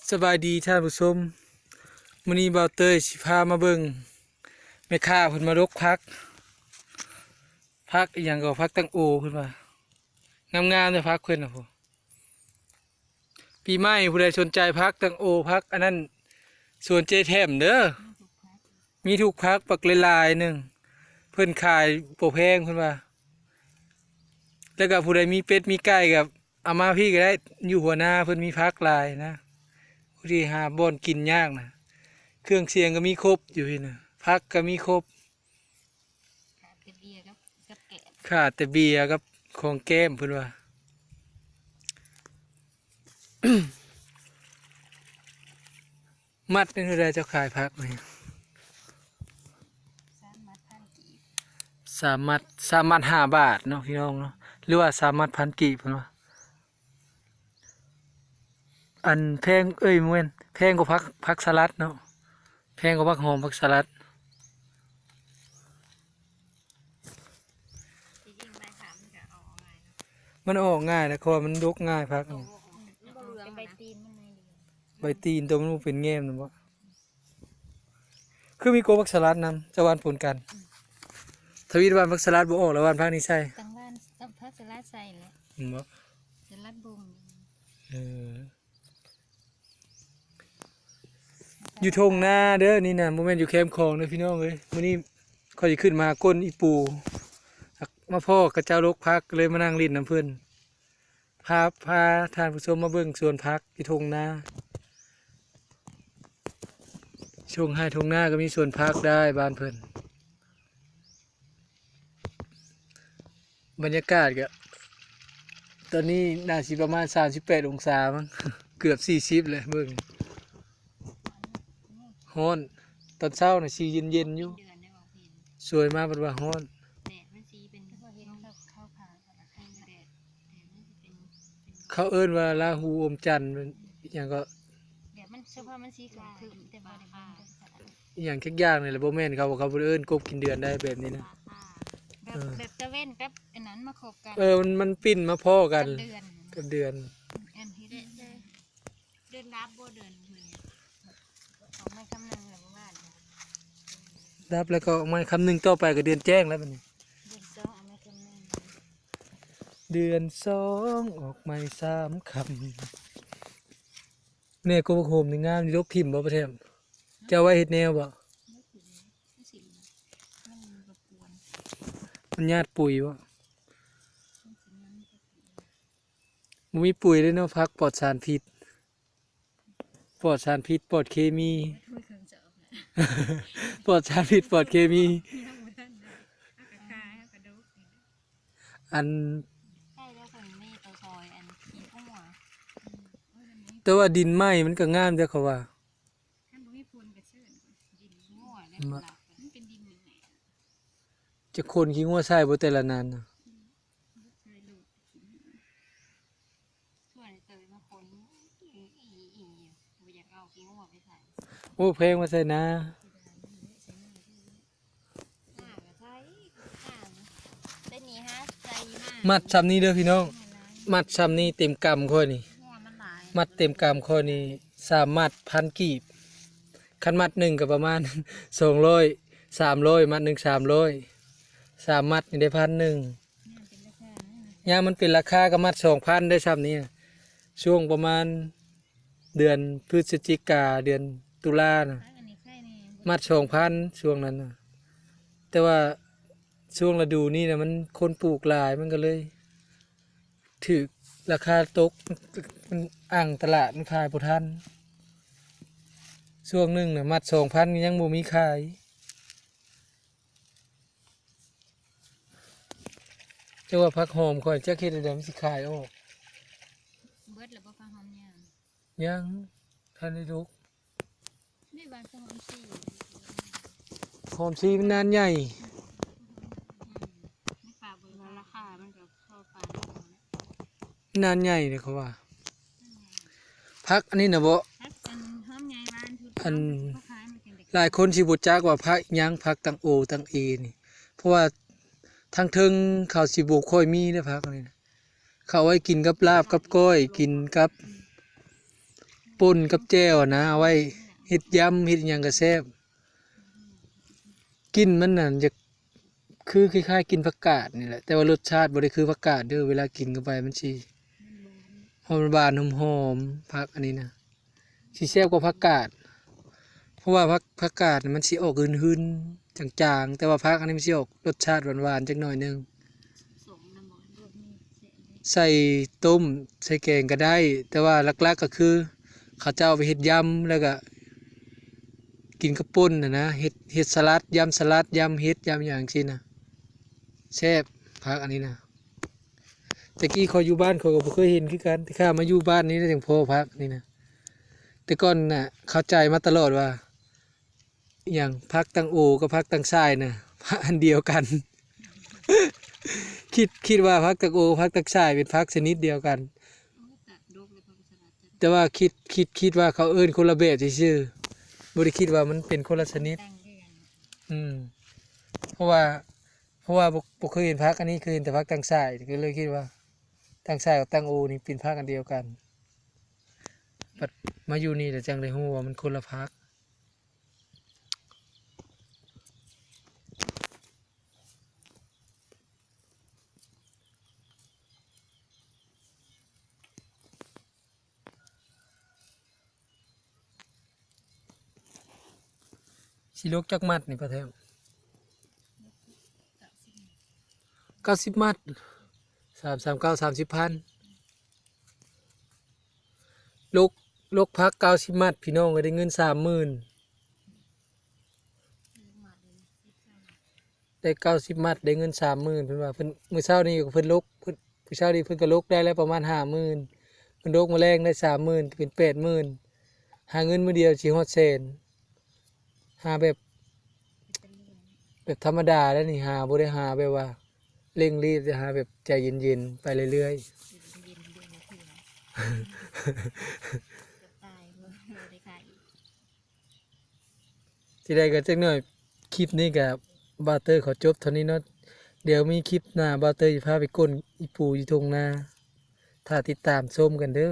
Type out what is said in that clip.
ສະບາຍດີທ່ານຜູ້ຊົມ, ມື້ນີ້ບ່າວເຕີຍຊິພາມາເບິ່ງແມ່ຄ້າເພິ່ນມາດົກຜັກ, ຜັກອີ່ຫຍັງກໍ ຜັກຕັງໂອເພິ່ນວ່າ ງາມໆເດ້ ຜັກເພິ່ນນະ. ຜູ້ ປີໃໝ່ຜູ້ໃດສົນໃຈຜັກຕັງໂອ ຜັກອັນນັ້ນ ສວນເຈແຖມເດີ ມີທຸກຜັກ ບັກຫຼາຍໆໜຶ່ງ ເພິ່ນຂາຍບໍ່ແພງເພິ່ນວ່າ. ແລ້ວກໍຜູ້ໃດມີເປັດມີໄກ່ກໍເອົາມາພີ້ກໍໄດ້ ຢູ່ຫົວໜ້າເພິ່ນມີຜັກຫຼາຍນະ, ຜູ້ທີ່ຫາບ່ອນກິນຍາກນະ. ເຄື່ອງສຽງກໍມີຄົບຢູ່ພີ້ນະ, ຜັກກໍມີຄົບ. ຂາດແຕ່ເບຍກັບ ກັບແກມ ຂາດແຕ່ເບຍກັບຂອງແກ້ມເພິ່ນວ່າ. ມັດໜຶ່ງເທົ່າໃດເຈົ້າຂາຍຜັກນີ້? ສາມມັດພັນກີບ ສາມມັດ ສາມມັດຫ້າບາດເນາະ ພີ່ນ້ອງເນາະ, ຫຼືວ່າສາມມັດພັນກີບເພິ່ນວ່າ. ອັນແພງ ເອີຍ ບໍ່ແມ່ນ ແພງກວ່າຜັກ ຜັກສະລັດເນາະ, ແພງກວ່າຜັກຫອມ ຜັກສະລັດ. ທີ່ຈິງໃບຂາມມັນກໍອອກງ່າຍເນາະ, ມັນອອກງ່າຍນະ ເພາະວ່າມັນດົກງ່າຍຜັກນີ້. ອືມ ມັນບໍ່ເຫຼືອງ ແຕ່ໃບ ນະ ຕີນມັນໜ້ອຍດຽວ, ໃບຕີນໂຕມັນບໍ່ເປັນແງມນະບໍ? ຄືມີກົກຜັກສະລັດນຳ ຈະຫວ່ານປົນກັນ. ອືມ ທະວີດຫວ່ານຜັກສະລັດບໍ່ອອກ ແລ້ວຫວ່ານຜັກນີ້ໃສ່. ຕ້ອງຫວ່ານ ຕ້ອງຜັກສະລັດໃສ່ແຫຼະ ແມ່ນບໍ່? ສະລັດບົງ. ເອີ ຢູ່ທົ່ງນາເດີນີ້ນະ ບໍ່ແມ່ນຢູ່ແຄມຂອງເດີພີ່ນ້ອງເອີຍ. ມື້ນີ້ຂ້ອຍຊິຂຶ້ນມາກົ້ນອີ່ປູ່ ມາພໍ້ເຂົາເຈົ້າດົກຜັກ ເລີຍມານັ່ງຫຼິ້ນນຳເພິ່ນ. ພາ ພາທ່ານຜູ້ຊົມມາເບິ່ງສວນຜັກຢູ່ທົ່ງນາ, ທົ່ງໄຮ່ທົ່ງນາກໍມີສວນຜັກໄດ້ບ້ານເພິ່ນ. ບັນຍາກາດກໍຕອນນີ້ໜ້າຊິປະມານສາມສິບແປດອົງສາມັ້ງ ເກືອບສີ່ສິບແຫຼະ. ເບິ່ງ ຮ້ອນ, ຕອນເຊົ້ານະຊິເຢັນໆຢູ່, ສວຍມາບັດວ່າຮ້ອນ. ແດດມັນຊິເປັນ ເຂົາເອີ້ນວ່າລາຫູອົມຈັນ ອີ່ຫຍັງກໍ ແບບມັນສະພາບມັນສີຂຶ້ມໆ ແຕ່ບໍ່ໄດ້ເບິ່ງຈັກສະ ອີ່ຫຍັງຈັກຢ່າງນີ້ແຫຼະ. ບໍ່ແມ່ນ ເຂົາ ເຂົາບໍ່ໄດ້ເອີ້ນກົບກິນເດືອນໄດ້ແບບນີ້ນະ. ແບບ ເອີ ແບບຕາເວັນກັບອັນນັ້ນມາຄົບກັນ. ເອີ ມັນ ມັນປິ່ນມາພໍ້ກັນ ກັບເດືອນ ກັບເດືອນ. ອັນນີ້ແຫຼະ ເດືອນດັບບໍ່ ເດືອນເພິ່ນ ອອກມາຄຳໜຶ່ງແລ້ວ ເມື່ອວານດັບແລ້ວກໍອອກມາຄຳໜຶ່ງ ຕໍ່ໄປກໍເດືອນແຈ້ງແລ້ວບັດນີ້. ເດືອນສອງອອກມາຄຳໜຶ່ງ ເດືອນສອງອອກໃໝ່ສາມຄຳ. ແນ່ ກົກບັກໂຫມນີ້ງາມຢູ່ ດົກຖິ້ມບໍ່ປະແຖມ? ຈະເອົາໄວ້ເຮັດແນວບໍ່? ມັນຢາດປຸຍບໍ່? ບໍ່ມີປຸຍເດ້ເນາະ ຜັກປອດສານພິດ. ປອດສານພິດ ປອດເຄມີ ປອດສານພິດ ປອດເຄມີ. ອັນ ແຕ່ວ່າດິນໃໝ່ມັນກໍງາມເດ້ ເຂົາວ່າ. ຈະຂົນຂີ້ງົວໃສ່ບໍ່ແຕ່ລະນັ້ນນະ? ໂອ້ ແພງມາໃສ່ນາ. ມັດຊ່ຳນີ້ເດີພີ່ນ້ອງ, ມັດຊ່ຳນີ້ເຕັມກຳຂ້ອຍນີ້, ມັດເຕັມກຳຂ້ອຍນີ້ ສາມມັດພັນກີບ. ຄັນມັດໜຶ່ງກໍປະມານສອງຮ້ອຍ ສາມຮ້ອຍ, ມັດໜຶ່ງສາມຮ້ອຍ, ສາມມັດນີ້ໄດ້ພັນໜຶ່ງ. ຍາມມັນເປັນລາຄາກໍມັດສອງພັນໄດ້ຊ່ຳນີ້, ຊ່ວງປະມານເດືອນພຶສຈິກາ ເດືອນຕຸລານະ ມັດສອງພັນ ຊ່ວງນັ້ນນະ. ແຕ່ວ່າຊ່ວງລະດູນີ້ນະ ມັນຄົນປູກຫຼາຍ ມັນກໍເລີຍຖືກ ລາຄາຕົກ, ມັນອັ້ງຕະຫຼາດ ມັນຂາຍບໍ່ທັນ. ຊ່ວງໜຶ່ງນະ ມັດສອງພັນ ຍັງບໍ່ມີຂາຍ. ແຕ່ວ່າຜັກຫອມຂ້ອຍຈັກເຮັດແນວໃດມັນຊິຂາຍອອກ. ເບິດແລ້ວບໍ່ ຜັກຫອມຍາວ? ຍັງ ທັນໄດ້ດົກ. ນີ້ວ່າຜັກຫອມສີ ຫອມສີມັນນານໃຫຍ່. ອືມ ໃນປ່າເບິ່ງວ່າລາຄາມັນກໍພໍປານນັ້ນແຫຼະ. ມັນນານໃຫຍ່ເດ້ເຂົາວ່າ. ອືມ ຜັກອັນນີ້ນະບໍ? ຜັກອັນຫອມໃຫຍ່ຫວານ ອັນ ເຂົາຂາຍມາຈັ່ງໃດ? ຫຼາຍຄົນຊິບໍ່ຈັກວ່າຜັກອີ່ຫຍັງ ຜັກຕັງໂອ ຕັງເອນີ້ ເພາະວ່າທາງເທິງເຂົາຊິບໍ່ຄ່ອຍມີເດ້ ຜັກອັນນີ້ນະ. ເຂົາໄວ້ກິນກັບລາບກັບກ້ອຍ ກິນກັບ ອືມ ປົ່ນກັບແຈ່ວນະ ເອົາໄວ້ເຮັດຢຳເຮັດຫຍັງກໍແຊບ. ກິ່ນມັນນັ້ນຢາກ ຄືຄ້າຍໆ ກິ່ນຜັກກາດນີ້ແຫຼະ ແຕ່ວ່າລົດຊາດບໍ່ໄດ້ຄືຜັກກາດເດີ້. ເວລາກິນເຂົ້າໄປມັນຊິຫອມຫວານຫອມໆ ຜັກອັນນີ້ນະ ຊິແຊບກວ່າຜັກກາດ ເພາະວ່າຜັກ ຜັກກາດມັນຊິອອກຫືນໆ ຈາງໆ ແຕ່ວ່າຜັກອັນນີ້ມັນຊິອອກລົດຊາດຫວານໆ ຈັກໜ້ອຍໜຶ່ງ. ໃສ່ຕົ້ມໃສ່ແກງກໍໄດ້ ແຕ່ວ່າຫຼັກໆ ກໍຄືເຂົາເຈົ້າເອົາໄປເຮັດຢຳ ແລ້ວກໍກິນກັບປົ່ນຫັ້ນນະ ເຮັດ ເຮັດສະຫຼັດ ຢຳສະຫຼັດ ຢຳເຫັດ ຢຳຫຍັງຊີ້ນະ ແຊບ ຜັກອັນນີ້ນະ. ແຕ່ກີ້ຂ້ອຍຢູ່ບ້ານຂ້ອຍກໍບໍ່ເຄີຍເຫັນຄືກັນ ແຕ່ຂ້າມາຢູ່ບ້ານນີ້ແລ້ວຈັ່ງພໍ້ຜັກນີ້ນະ. ແຕ່ກ່ອນນະເຂົ້າໃຈມາຕະຫຼອດວ່າ ອີຫຍັງ ຜັກຕັງໂອກັບຜັກຕັງຊາຍນະ ອັນດຽວກັນ. ຄິດ ຄິດວ່າຜັກຕັງໂອກັບຜັກຕັງຊາຍເປັນຜັກຊະນິດດຽວກັນ ແຕ່ວ່າຄິດ ຄິດ ຄິດວ່າເຂົາເອີ້ນຄົນລະແບບຊື່ໆ ບໍ່ໄດ້ຄິດວ່າມັນເປັນຄົນລະຊະນິດ. ອືມ ເພາະວ່າ ເພາະວ່າບໍ່ ບໍ່ເຄີຍເຫັນຜັກອັນນີ້ ເຄີຍເຫັນແຕ່ຜັກຕັງຊາຍ ກໍເລີຍຄິດວ່າຕັງຊາຍກັບຕັງໂອນີ້ເປັນຜັກອັນດຽວກັນ. ບັດມາຢູ່ນີ້ແລ້ວຈັ່ງໄດ້ຮູ້ວ່າມັນຄົນລະຜັກ. ຊິຫຼົກຈັກມັດນີ້ ປ້າແທ້? ເກົ້າສິບມັດ ສາມສາມເກົ້າ ສາມສິບພັນ. ຫຼົກ ຫຼົກຜັກເກົ້າສິບມັດ ພີ່ນ້ອງເອີຍ ໄດ້ເງິນສາມໝື່ນ. ໄດ້ເກົ້າສິບມັດ ໄດ້ເງິນສາມໝື່ນ ເພິ່ນວ່າ. ເພິ່ນ ມື້ເຊົ້ານີ້ເພິ່ນຫຼົກ ເພິ່ນ ມື້ເຊົ້ານີ້ເພິ່ນກໍຫຼົກໄດ້ແລ້ວປະມານຫ້າໝື່ນ ເພິ່ນຫຼົກມື້ແລງໄດ້ສາມໝື່ນ ກໍເປັນແປດໝື່ນ. ຫາເງິນມື້ດຽວຊິຮອດແສນ ຫາແບບ ແບບທຳມະດາແລ້ວນີ້ ຫາບໍ່ໄດ້ຫາແບບວ່າເລັ່ງລີບ ແຕ່ຫາແບບໃຈເຢັນໆ ໄປເລື້ອຍໆ. ຊິໄດ້ກໍຈັກໜ້ອຍ ຄລິບນີ້ກໍບ່າວເຕີຂໍຈົບເທົ່ານີ້ເນາະ. ດຽວມີຄລິບໜ້າ ບ່າວເຕີຊິພາໄປກົ້ນອີ່ປູຢູ່ທົ່ງນາ ຖ້າຕິດຕາມຊົມກັນເດີ້.